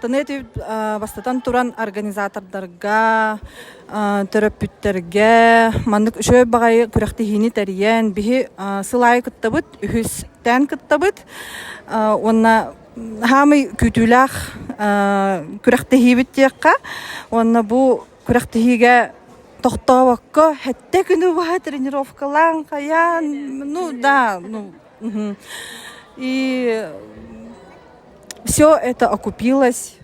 Махтаныа этибит бастатан туран организатордарга, төрөппүттэргэ маннык үчүгэй баҕайы күрэхтэһиини тэрийэн биһи сыл аайы кыттабыт, үһүстээн кыттабыт уонна хаамый күүтүүлээх күрэхтэһиибит диэххэ уонна бу күрэхтэһиигэ тохтообокко сэттэ күнү быһа тренировкалаан хайаан ну да ну и все это окупилось.